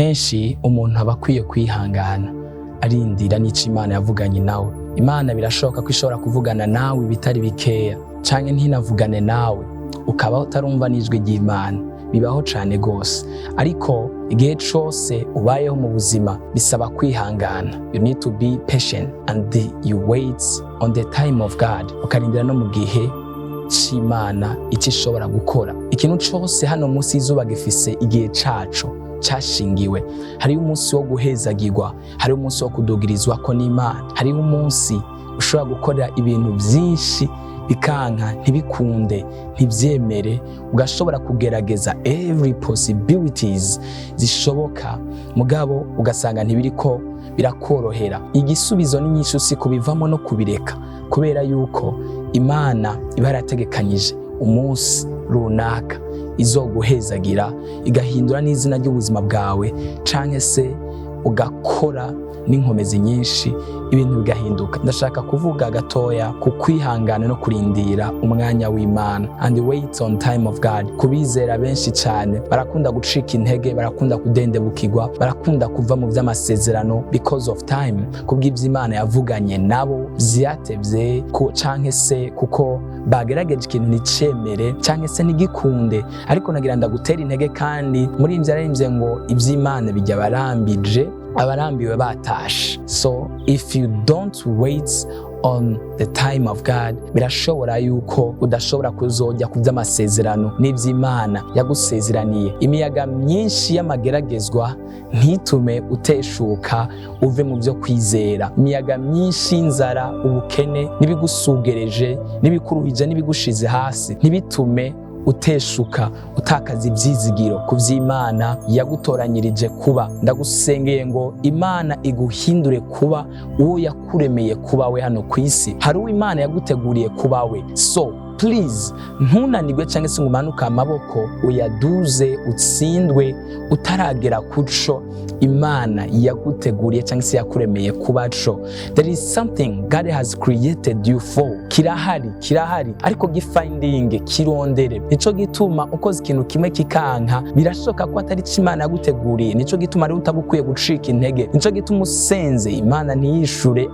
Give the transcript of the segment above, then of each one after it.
Kenshi umuntu aba akwiye kwihangana, arindira n'ico Imana yavuganye nawe. Imana birashoboka ko ishobora kuvugana nawe ibitari bikeya, canke ntinavugane nawe, ukaba utarumva n'ijwi ry'Imana. Bibaho cane gose. Ariko igihe cose ubayeho mu buzima bisaba kwihangana. You need to be patient and you wait on the time of God, ukarindira no mu gihe c'Imana icyo ishobora gukora. Ikintu cose hano munsi y'izuba gifise igihe caco cashingiwe. Hariho umunsi wo guhezagirwa, hariho umunsi wo kudugirizwako n'Imana, hariho umunsi ushobora gukora ibintu byinshi bikanka, ntibikunde, ntibyemere. Ugashobora kugerageza every possibilities zishoboka, mugabo ugasanga ntibiriko birakorohera. Igisubizo n'inyishu si kubivamo no kubireka, kubera yuko Imana iba yarategekanyije umunsi runaka izoguhezagira, igahindura n'izina ry'ubuzima bwawe, canke se ugakora n'inkomezi nyinshi, ibintu bigahinduka. Ndashaka kuvuga gatoya ku kwihangana no kurindira umwanya w'Imana and wait on time of God. Kubizera benshi cyane barakunda gucika intege, barakunda kudendebukirwa, barakunda kuva mu by'amasezerano because of time, kubw'ibyo Imana yavuganye nabo vyatevye canke se kuko bagerageje ikintu nticemere canke se ntigikunde. Ariko nagira ndagutera intege, kandi muri ivyo yararimbye ngo ivy'Imana bijya barambije, abarambiwe batashe. So if you don't wait on the time of God, birashobora yuko udashobora kuzojya ku by'amasezerano n'iby'Imana yagusezeraniye. Imiyaga myinshi y'amageragezwa ntitume uteshuka uve mu byo kwizera. Imiyaga myinshi y'inzara, ubukene n'ibigusugereje n'ibikuruhije n'ibigushize hasi ntibitume uteshuka, utakaza ibyizigiro ku by'Imana yagutoranyirije kuba. Ndagusengeye ngo Imana iguhindure kuba uwo yakuremeye kuba we hano ku isi. Hari uwo Imana yaguteguriye kuba we. So please, ntunanirwe cyangwa se ngo umanuke amaboko, uyaduze, utsindwe utaragera kuco Imana yaguteguriye cyangwa se yakuremeye kuba co. There is something God has created you for. Kirahari, kirahari, ariko gifindinge, kirondere. Nico gituma ukoze ikintu kimwe kikanka, birashoboka ko atari cyo Imana yaguteguriye. Nico gituma rero utaba ukwiye gucika intege. Nico gituma usenze Imana ntiyishure,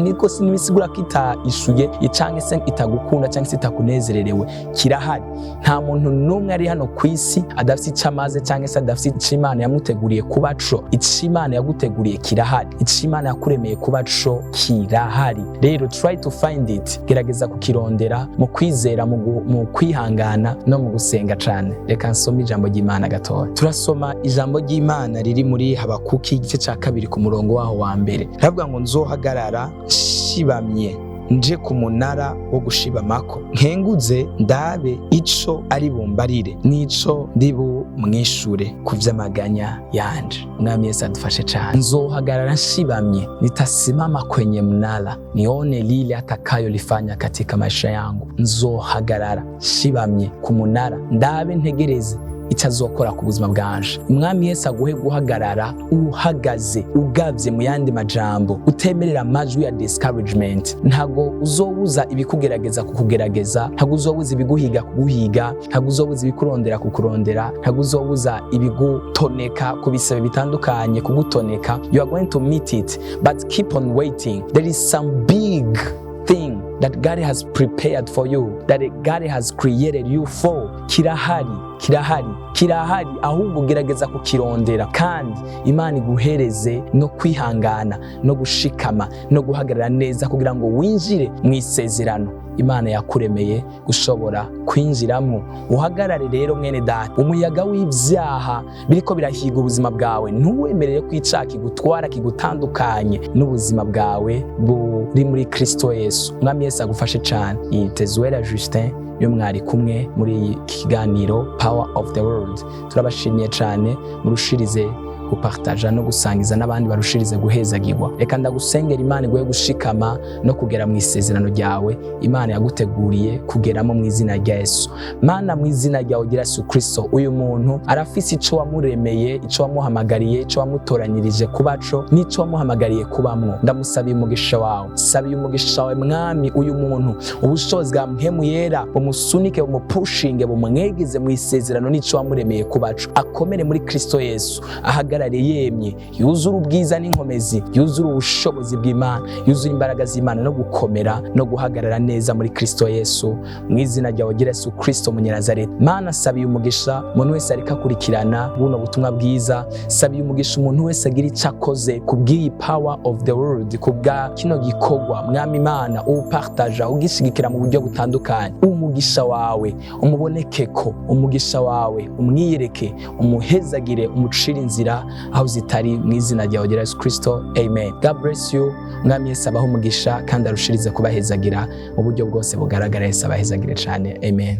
niko sinibisigura ko itaishuye cyangwa se itagukunda cyangwa se itakunezererewe. Kirahari. Nta muntu n'umwe ari hano ku isi adafite icyo amaze cyangwa se adafite icyo Imana yamuteguriye kuba co. Icyo Imana yaguteguriye kirahari, icyo Imana yakuremeye kuba co kirahari. Rero try to find it, gerageza kukirondera mu kwizera, mu kwihangana no mu gusenga cane. Reka nsome ijambo ry'Imana gatoya. Turasoma ijambo ry'Imana riri muri Habakuki, igice cya 2, ku murongo waho wa 1. Ravuga ngo: "Nzohagarara nshibamye, nje ku munara wo gushibamako, nkenguze ndabe ico ari bumbarire n'ico ndi bumwishure ku vy'amaganya yanje." Umwami Yesu adufashe cane. Nzohagarara nshibamye, nitasimama kwenye mnara, nione lile atakayolifanya katika maisha yangu. Nzohagarara nshibamye ku munara, ndabe, ntegereze icyo azokora ku buzima bwanje. Umwami Yesu aguhe guhagarara uhagaze ugavye. Mu yandi majambo, utemerera amajwi ya discouragement. Ntago uzobuza ibikugerageza kukugerageza, ntago uzobuza ibiguhiga kuguhiga, ntago uzobuza ibikurondera kukurondera, ntago uzobuza ibigutoneka ku bisebe bitandukanye kugutoneka. You are going to meet it, but keep on waiting. There is some big thing that God has prepared for you, that God has created you for. Kirahari, kirahari, kirahari, ahubwo gerageza kukirondera. Kandi Imana iguhereze no kwihangana no gushikama no guhagarara neza kugira ngo winjire mu isezerano Imana yakuremeye gushobora kwinjiramo. Uhagarare rero, mwene data. Umuyaga w'ibyaha biriko birahiga ubuzima bwawe, ntuwemerere ko icaha kigutwara, kigutandukanye n'ubuzima bwawe buri muri Kristo Yesu. Umwami Yesu agufashe cyane. Tezuwera Justin niyo mwari kumwe muri iki kiganiro Power of the World. Turabashimiye cyane. Murushirize gupartaja no gusangiza n'abandi, barushirize guhezagirwa. Reka ndagusengera, Imana iguhe gushikama no kugera mu isezerano ryawe Imana yaguteguriye kugeramo, mu izina rya Yesu. Mana, mu izina ryawe gira Yesu Kristo, uyu muntu arafise ico wamuremeye, ico wamuhamagariye, ico wamutoranyirije kubaco n'ico wamuhamagariye kubamwo. Ndamusabiye umugisha wawe, sabiye umugisha wawe, Mwami. Uyu muntu, ubushobozi bwa Mpwemu Yera bumusunike, bumupushinge, bumwegeze mu isezerano n'ico wamuremeye kubaco, akomere muri Kristo Yesu, ahagarare. Ahagarare yemye, yuzure ubwiza n'inkomezi, yuzure ubushobozi bw'Imana, yuzure imbaraga z'Imana no gukomera no guhagarara neza muri Kristo Yesu, mu izina ryawe gira Yesu Kristo Munyanazareti. Mana, sabiye umugisha umuntu wese ariko akurikirana buno butumwa bwiza. Sabiye umugisha umuntu wese agira icyo akoze ku bw'iyi power of the world, ku bwa kino gikorwa. Mwami Imana, uwupartaja, ugishigikira mu buryo butandukanye, umugisha wawe umubonekeko, umugisha wawe umwiyereke, umuhezagire, umucire inzira aho zitari, mu izina ryawe gira Yesu Kristo, amen. God bless you. Mwami Yesu abaho umugisha kandi arushirize kubahezagira mu buryo bwose bugaragara. Yesu abahezagire cyane, amen.